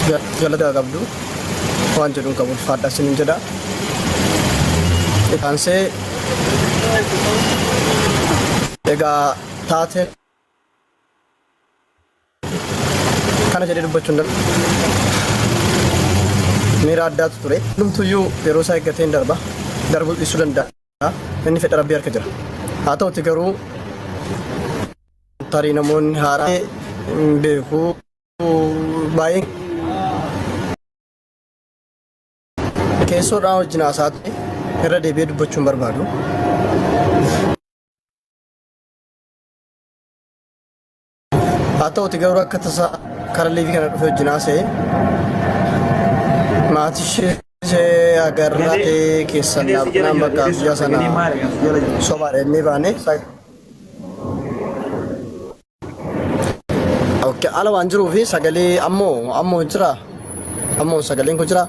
Galata qabdu waan jedhuun qabu ulfaadha isiniin jedha. Itti egaa taateen kana jedhee dubbachuu hin danda'u. Miira addaatu ture. Hundumtuyyuu yeroo isaa eeggatee hin darba. Darbuu dhiisuu danda'a. Inni fedha rabbii harka jira. Haa ta'uti garuu tarii namoonni haaraa hin beeku baay'een keessoodhaan wajjin haasaa ture irra deebi'ee dubbachuu hin barbaadu. Haa ta'uti garuu akka tasaa kara liivii kana dhufe wajjin haasa'e maatii ishee agarraa ta'ee keessan dhaabnaan bakka guyyaa sana sobaadha jennee baane. Okay, ala waan jiruu fi sagalee ammoo ammoo jira ammoo sagaleen kun jira.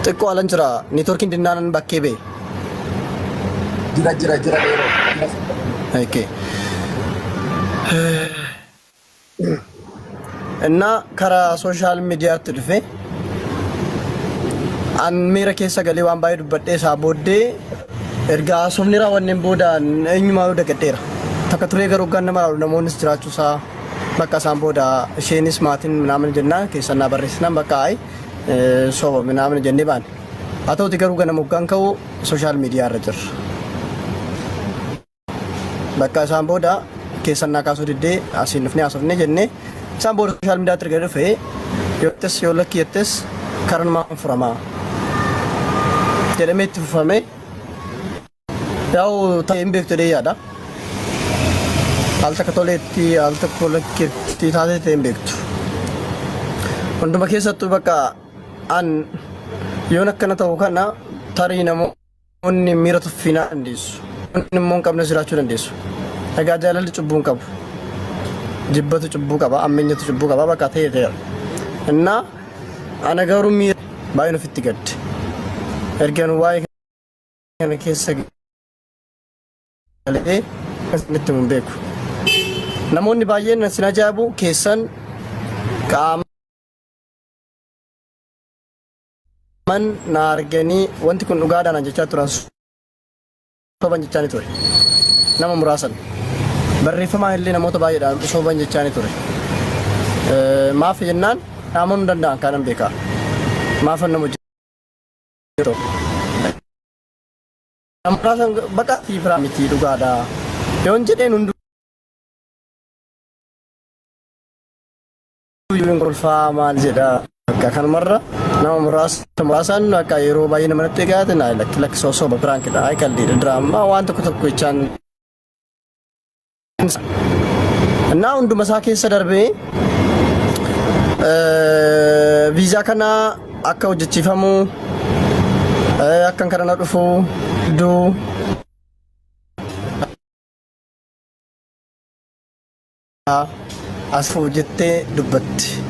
Xiqqoo alan jira neetworkiin dinnaanan bakkee ba'e. Jira jira jira dheeroo. Okay. Innaa karaa sooshaal miidiyaatti dhufe an miira keessa galee waan baay'ee dubbadhee isaa booddee erga haasofni raawwanneen booda eenyumaa dagadheera. Takka turee garuu hoggaan nama ilaalu namoonnis jiraachuu isaa bakka isaan booda isheenis maatiin minaamin jennaan keessan naa barreessinaan bakka ayi soba minaamin jennee baane. Haa ta'uti garuu ganama hoggaan ka'u sooshaal miidiyaa irra jirra. Bakka isaan booda keessan naa kaasuu diddee asiin dhufnee haasofnee jennee isaan booda sooshaal miidiyaatti erga dhufe yoo jettes yoo lakkii jettes kanumaan furamaa jedhamee itti fufame yaa'u ta'ee hin beektu jedhee yaada. Al takka toleetti al tokko lakkiitti taatee ta'e hin beektu. Hunduma keessattuu bakka an yoon akkana ta'u kana tarii namoonni miira tuffiinaa dandeessu. Namoonni immoo hin qabnes jiraachuu dandeessu. Egaa jaalalli cubbuu hin qabu. Jibbatu cubbuu qaba, ammeenyatu cubbuu qaba, bakka ta'e ta'eera. Innaa ana garuu miira baay'een ofitti gadde. Ergan waa'ee kana keessa galee isinitti hin beeku. Namoonni baay'een sin ajaa'ibu keessan qaaman na arganii wanti kun dhugaadhaan jechaa turan soban jechaa ni ture. Nama muraasan. Barreeffamaan illee namoota baay'eedhaan soban jechaa ni ture. Maaf jennaan na amanuu danda'an kaanan beekaa. Maafan nama hojjetu. Nama muraasan baqa fi biraa miti dhugaadha. Yoon jedheen hunduu hin kolfaa maal jedha. Bakka kanumarra nama muraasa muraasaan akka yeroo baay'ee nama natti egaate naa lakki lakki soba piraankidha. Ay qalliidha diraamaa waan tokko tokko jechaan Innaa hunduma isaa keessa darbee viizaa kana akka hojjechiifamu akkan kana na dhufu du as jettee dubbatti.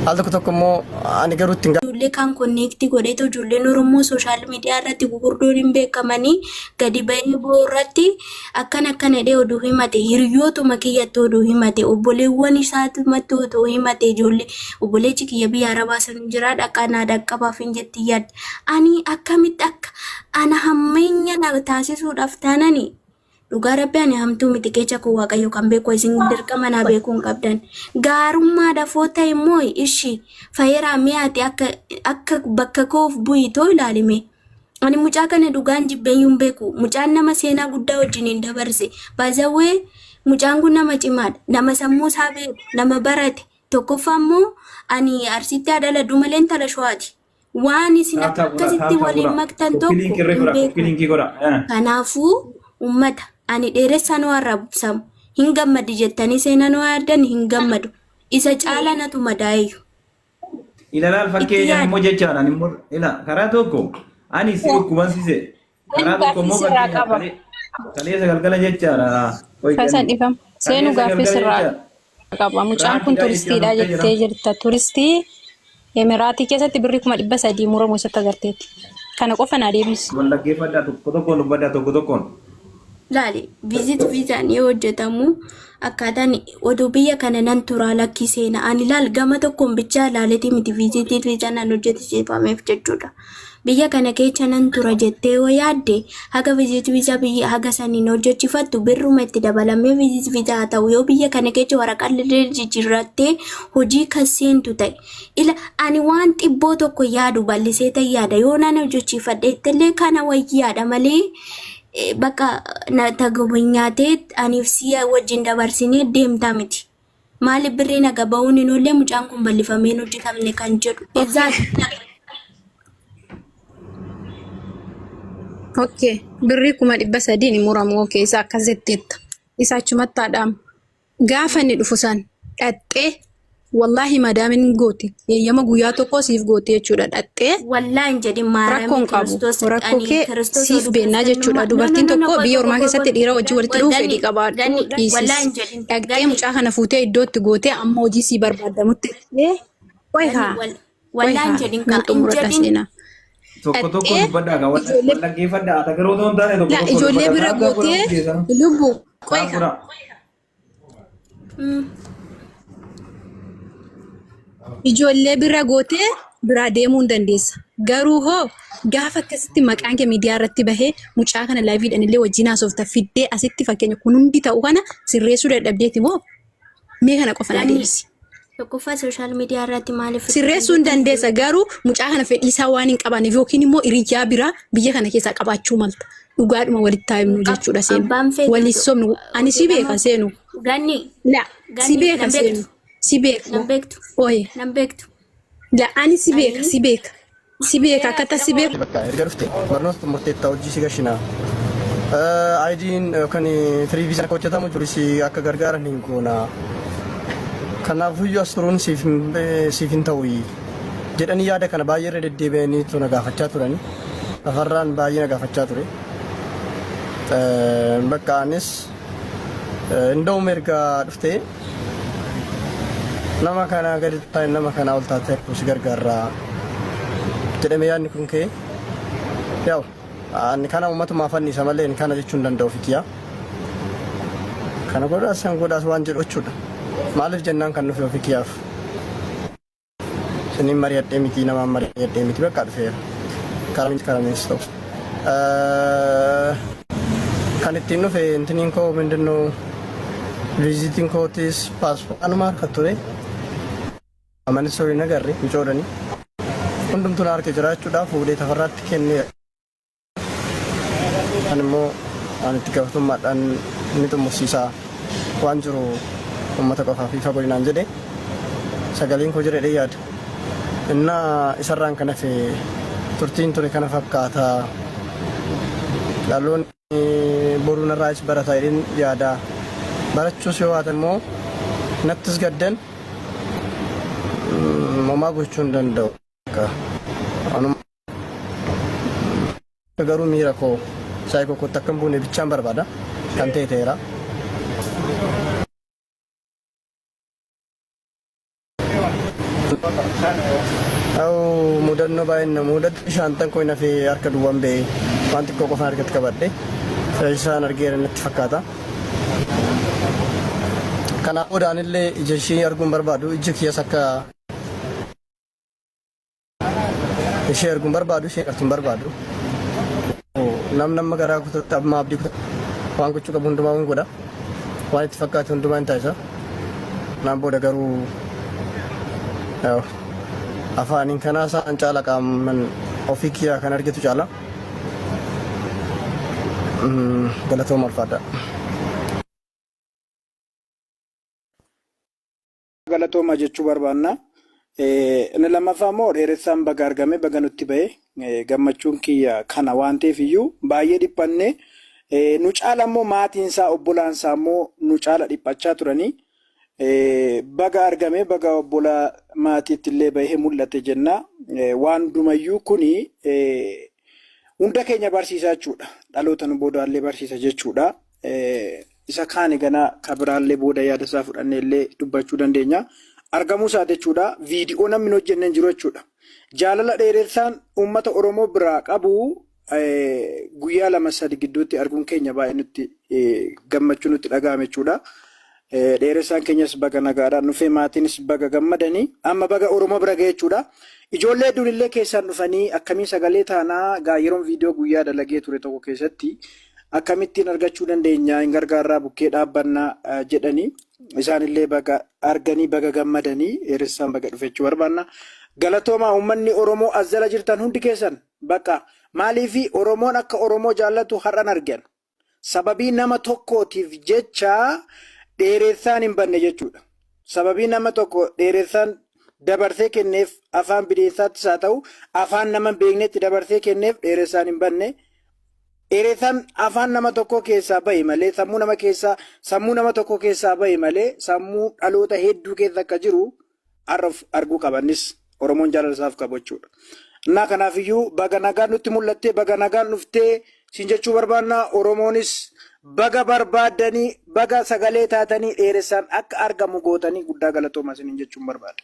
Al tokko tokko immoo ani garuu ittiin Ijoollee kaan konneektii godheetu ijoolleen Oromoo sooshaal miidiyaa irratti gugurdoon hin beekamanii gadi ba'ee boo irratti akkana akkana jedhee oduu himate hiriyootuma kiyyatti oduu himate obboleewwan isaatumatti oduu himate ijoollee obboleechi kiyya biyya arabaa san jira dhaqaa naa dhaqqabaaf hin jetti yaadde ani akkamitti akka ana hammeenya na taasisuudhaaf taanani Dhugaa rabbi ani hamtuu miti kecha koo waaqayyo kan beeku isin dirqama naa beekuu hin qabdan. Gaarummaa dafoo ta'e immoo ishi fayeraa mi'aati akka akka bakka koof bu'i too ilaalime. Ani mucaa kana dhugaan jibbeeyyuu hin beeku. Mucaan nama seenaa guddaa wajjin hin dabarse. Baazawwee mucaan kun nama cimaadha. Nama sammuu isaa beeku, nama barate. Tokkoffaa immoo ani Arsiitti haa dhaladhu malee intala Shawaati. Waan isin Taap taap godha, akkasitti taap taap waliin godha. maktan Koppii tokko liinkii irra hin godha, koppii beeku. liinkii godha. Eh. Kanaafuu ummata ani dheeressaa nu arrabsamu hin gammadi jettanii seenaa nu yaaddan hin gammadu. Isa caalaa natu madaa'eeyyu. Ilalaal Itti fakkeenyaaf yaadi. immoo jechaadha. Ani immoo ila karaa tokko ani si dhukkuban sise. Seenu Karaa tokko gaaffii immoo sirraa fakkeenyaaf qaba. kaleessa galgala jechaadha. Qoy Fasan galii. dhifama. Seenu Kaleessa gaaffii galgala sirraa jechaadha. qaba. Mucaan kun Piraankiidha jechaa turistiidha turte jira. jettee jirta. Turistii Emiraatii keessatti birrii 300,000 muramu isatti agarteetti. Kana qofa naa deebisi. Wal dhaggeeffadhaa tokko tokkoon dubbadhaa tokko tokkoon. Laali, visit viisaan yoo hojjetamu akkaataan oduu biyya kana nan turaa lakkii seena. Ani laal gama tokkoon bichaa laaletii miti visit viisaan an hojjetisiifameef jechuudha. Biyya kana keessa nan tura jettee yoo yaadde, haga visit visa biyya haga saniin hojjechifattu birruma itti dabalamee visit visa haa ta'u, yoo biyya kana keessa waraqaa illee jijjiirrattee hojii kan seentu ta'e. Ila ani waan xibboo tokko yaadu bal'isee ta'e yaada, yoo nan hojjechiifadhe illee kana wayyaadha malee bakka na tagobinyaatee aniif si'a wajjin dabarsinee deemtaa miti. Maaliif birrii naga ba'uun hin oolle, mucaan kun bal'ifamee hin hojjetamne kan jedhu. Exactly. Okay. Birrii 300,000 ni muramu. Okay. Isa akkas jetteetta. Isa achumatti haadhamu. Gaafa inni dhufu san dhaxxee, wallaahi madaamin gooti. Eeyyama guyyaa tokko siif gooti jechuudha dhaxxee. Wallaahi hin jedhin, Rakkoo maaramii hin qabu. Kiristoos Rakkoo ani kee Kiristoos siif oduu beennaa jechuudha. kiristaanummaa no, no, Dubartiin no, no, tokko qoy biyya qoy ormaa qoy keessatti qoy dhiira wajjin walitti dhufu Ganni fedhii qabaadhu ganni dhiisis. wallaahi hin jedhin Dhaqxee ganni mucaa kana fuutee iddoo itti gootee amma hojii sii barbaadamutti dhaqxee qoy ganni haa qoy wallaahi hin haa jedhin nan kaa hin xumuradha jedhin. seenaa. Tokko tokko Dhaqxee dubbadhaa gaa, ijoollee wal dhaggeeffadhaa. Ata garuu otoo hin taane tokko la tokko ijoollee dubbadhaa. bira Taa'aa godhaa gootee hundi keessanuu. lubbu qoy Taa'aa haa. godhaa. Ijoollee bira gootee biraa deemuu hin dandeessa. Garuu hoo gaafa akkasitti maqaan kee miidiyaa irratti bahee, mucaa kana liveiidhaan illee wajjin haasofta fiddee asitti, fakkeenya kun hundi ta'u kana sirreessuu dadhabdeeti moo, mee kana qofa naa Ganni deebisi. Tokkoffaa social media irratti maaliif fidde kan Sirreessuu hin jettu dandeessa, garuu mucaa kana fedhii isaa waan hin qabaanneef yookiin immoo hiriyyaa biraa biyya kana keessaa qabaachuu malta. Dhugaadhuma walitti haa himnu hin qabu. jechuudha seenu. Abbaan feetu Waliin sobnu, ani si beeka hojjetama seenu. ganni La si ganni beeka nan seenu. beektu Si beeka. nan beektu Oye. nan beektu La ani si beeka ani si beeka. Si beeka akkata si beeku. Bakka erga dhufte barnoota xumurteetta, hojii si gashinaa. IDn yookaan free visa akka hojjetamu jiru akka gargaaran hin goona. Kanaafuyyuu as turuun siif hin ta'u jedhanii yaada kana baay'ee irra deddeebi'anii na gaafachaa turani. Lafarraan baay'ee na gaafachaa ture. Bakka anis inda'uum erga dhuftee nama kana gadi taa'e, nama kana ol taatee si gargaarraa jedhame yaadni kun ka'e. Yaa'u ani kana uummatumaaf annisa malee ani kana jechuu hin danda'u fikiyyaa. Kana godhaas san godhaas waan jedhu jechuudha. Maaliif jennaan kan dhufe ofikiyyaaf. Siniin mari'adhee miti, namaan mari'adhee miti, bakka dhufeera. Karaa karamiinis ta'u. Kan ittiin dhufe intiniin koo mindinuu visitiin kootis paaspoortii anuma harka ture. Amanis horii nagarre micoodhani. Hundumtuu na harka jiraachuudhaaf fuudhee Tafarraatti kenneera. Kan immoo ani itti gaafatamummaadhaan ni xumursiisaa waan jiru uummata qofaaf ifa godhinaan jedhe, sagaleen koo jira jedhee yaada. Innaa isarraan kan hafe turtiin ture kana fakkaata. Dhaloonni boruu narraayis barata jedheen yaada. Barachuus yoo baatan immoo nattis gaddan, homaa gochuu hin danda'u. Garuu miira koo saayikoo kootti akka hin buune bichaan barbaada. Kan ta'e ta'eera. Mudannoo baay'een na mudate, shaantan koo hin hafee, harka duwwaan ba'ee, waan xiqqoo qofaan harkatti qabadhe. Isaan argeera natti fakkaata. Kanaaf boodaan illee ija ishii arguun barbaadu, iji kiyyas akka ishee arguun barbaadu, ishee arguun barbaadu. Namni amma garaa kutatti, amma abdii kutatti, waan gochuu qabu hundumaa hin godha. Waan itti fakkaate hundumaa hin taasisa. Naan booda garuu afaaniin kanaa isaan caala qaaman ofii kiyyaa kan argitu caala. Galatooma, ulfaadha. Galatooma jechuu barbaanna. Inni lammaffaa immoo Dheeressaan baga argame, baga nutti bahe. Gammachuun kiyya kana waan ta'eef iyyuu baay'ee dhiphanne, nu caala immoo maatiin isaa, obbolaan isaa immoo nu caala dhiphachaa turanii, baga argame, baga obbolaa maatiitti illee bahee mul'ate jenna. Waan hundumayyuu kuni hunda keenya barsiisa jechuudha. Dhaloota nu boodaallee barsiisa jechuudha. Isa kaani gana kabiraallee booda yaada isaa fudhannee illee dubbachuu dandeenya. Argamuu isaa jechuudha. Viidiyoo namni hin hojjenne hin jiru jechuudha. Jaalala Dheeressaan uummata Oromoo biraa qabu guyyaa 2 3 gidduutti arguun keenya baay'ee nutti gammachuu nutti dhaga'ame jechuudha. Dheeressaan keenyas baga nagaadhaan dhufee maatiinis baga gammadanii amma baga Oromoo bira ga'e jechuudha. Ijoollee hedduun illee keessaan dhufanii akkamiin sagalee taanaa gaa yeroon viidiyoo guyyaa dalagee ture tokko keessatti akkamittiin argachuu dandeenya hin gargaarraa bukkee dhaabbannaa jedhanii isaanillee baga arganii baga gammadanii dheeressaan baga dhufe jechuu barbaanna. Galatoomaa uummanni Oromoo as jala jirtan hundi keessan bakka maaliifi Oromoon akka Oromoo jaallatu har'an argan. Sababii nama tokkootiif jecha dheeressaan hin banne jechuudha. Sababii nama tokko dheeressaan dabarsee kenneef afaan bineensaattis haa ta'u afaan nama hin beeknetti dabarsee kenneef dheeressaan hin banne. Dheeressaan afaan nama tokkoo keessaa bahe malee sammuu nama keessaa sammuu nama tokkoo keessaa bahe malee sammuu dhaloota hedduu keessa akka jiru har'a of arguu qabannis Oromoon jaalala isaaf qabu jechuudha. Innaa kanaafiyyuu baga nagaan nutti mul'attee baga nagaan dhuftee siin jechuu barbaanna Oromoonis baga barbaaddanii baga sagalee taatanii dheeressaan akka argamu gootanii guddaa galatoomaa isiniin jechuun barbaada.